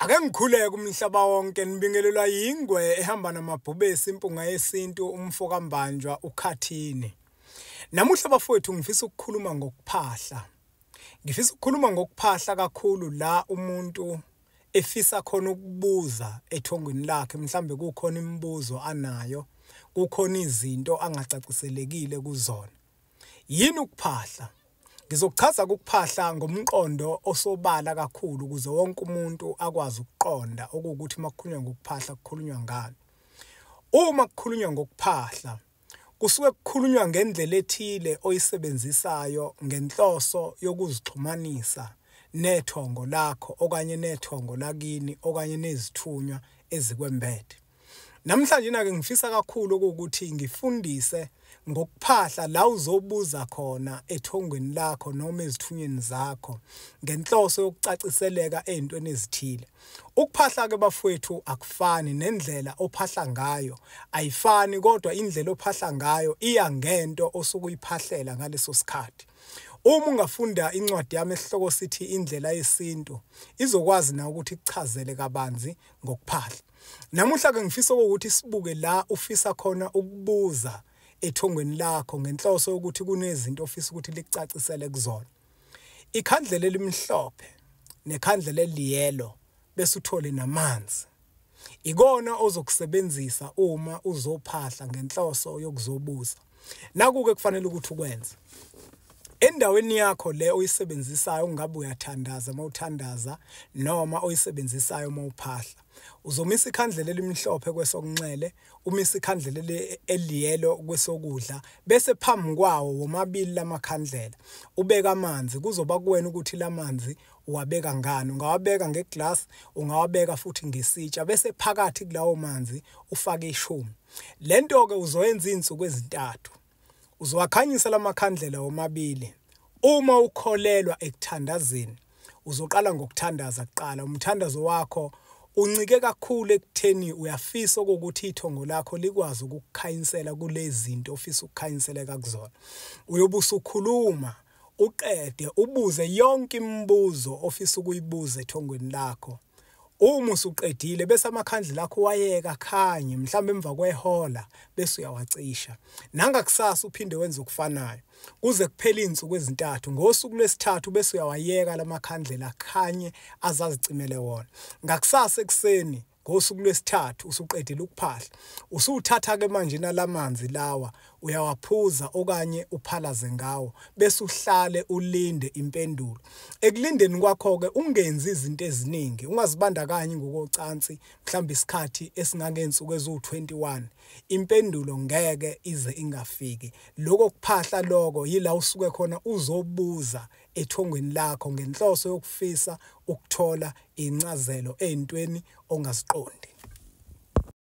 Ake ngikhuleke umhlaba wonke nibingelelwa yingwe ehamba namabhubesi impunga yesintu umfo kaMbanjwa uKhathini. Namuhla bafowethu ngifisa ukukhuluma ngokuphahla. Ngifisa ukukhuluma ngokuphahla kakhulu la umuntu efisa khona ukubuza ethongweni lakhe, mhlambe kukhona imibuzo anayo, kukhona izinto angacaciselekile kuzona. Yini ukuphahla? Ngizokuchaza ukuphahla ngomqondo osobala kakhulu ukuze wonke umuntu akwazi ukuqonda okuwukuthi uma kukhulunywa ngokuphahla kukhulunywa ngani. Uma kukhulunywa ngokuphahla kusuke kukhulunywa ngendlela ethile oyisebenzisayo ngenhloso yokuzixhumanisa nethongo lakho okanye nethongo lakini okanye nezithunywa ezikwembethe. Namhlanje na-ke ngifisa kakhulu ukuthi ngifundise ngokuphahla la uzobuza khona ethongweni lakho noma ezithunyweni zakho ngenhloso yokucaciseleka ey'ntweni ezithile. Ukuphahla-ke bafowethu akufani nendlela ophahla ngayo, ayifani kodwa indlela ophahla ngayo iya ngento osuke uyiphahlela ngaleso sikhathi. Uma ungafunda incwadi yami esihloko sithi Indlela Yesintu, izokwazi nawe ukuthi ikuchazele kabanzi ngokuphahla. Namuhla-ke ngifisa ukuthi sibuke la ufisa khona ukubuza ethongweni lakho ngenhloso yokuthi kunezinto ofisa ukuthi likucacisele kuzona. Ikhandlela elimhlophe nekhandlela eliyelo bese uthole namanzi. Ikona ozokusebenzisa uma uzophahla ngenhloso yokuzobuza. Naku-ke kufanele ukuthi ukwenze. Endaweni yakho le oyisebenzisayo ungabe uyathandaza uma uthandaza noma oyisebenzisayo uma uphahla. Uzomisa ikhandlela elimhlophe kwesokunxele, umise ikhandlela eliyelo kwesokudla, bese phambi kwawo womabili lamakhandlela ubeka amanzi. Kuzoba kuwena ukuthi lamanzi uwabeka ngani. Ungawabeka ngeglass, ungawabeka futhi ngesitsha, bese phakathi kulawo manzi ufake ishumi. Lento ke uzoyenza izinsuku ezintathu. Uzowakhanyisa lamakhandlela womabili. Uma ukholelwa ekuthandazeni, uzoqala ngokuthandaza kuqala. Umthandazo wakho uncike kakhulu ekutheni uyafisa ukuthi ithongo lakho likwazi ukukukhanyisela kulezi zinto ofisa ukukhanyiseleka kuzona. Uyobe usukhuluma uqede ubuze yonke imibuzo ofisa ukuyibuza ethongweni lakho. Uma usuqedile bese amakhandlela akho wayeka khanye, mhlawumbe emva kwehola bese uyawacisha. Nangakusasa uphinde wenze okufanayo kuze kuphele izinsuku ezintathu. Ngosuku lwesithathu bese uyawayeka lamakhandlela akhanye azazicimele wona. Ngakusasa ekuseni ngosuku lwesithathu usuqedile ukuphahla, usuthatha ke manje nalamanzi lawa uyawaphuza okanye uphalaze ngawo, bese uhlale ulinde impendulo. Ekulindeni kwakho ke ungenzi izinto eziningi, ungazibandakanyi ngokocansi mhlawumbe isikhathi esingangensuku eziwu-21. Impendulo ngeke ize ingafiki. Lokho kuphahla lokho yila usuke khona uzobuza ethongweni lakho ngenhloso yokufisa ukuthola incazelo ey'ntweni ongaziqondi.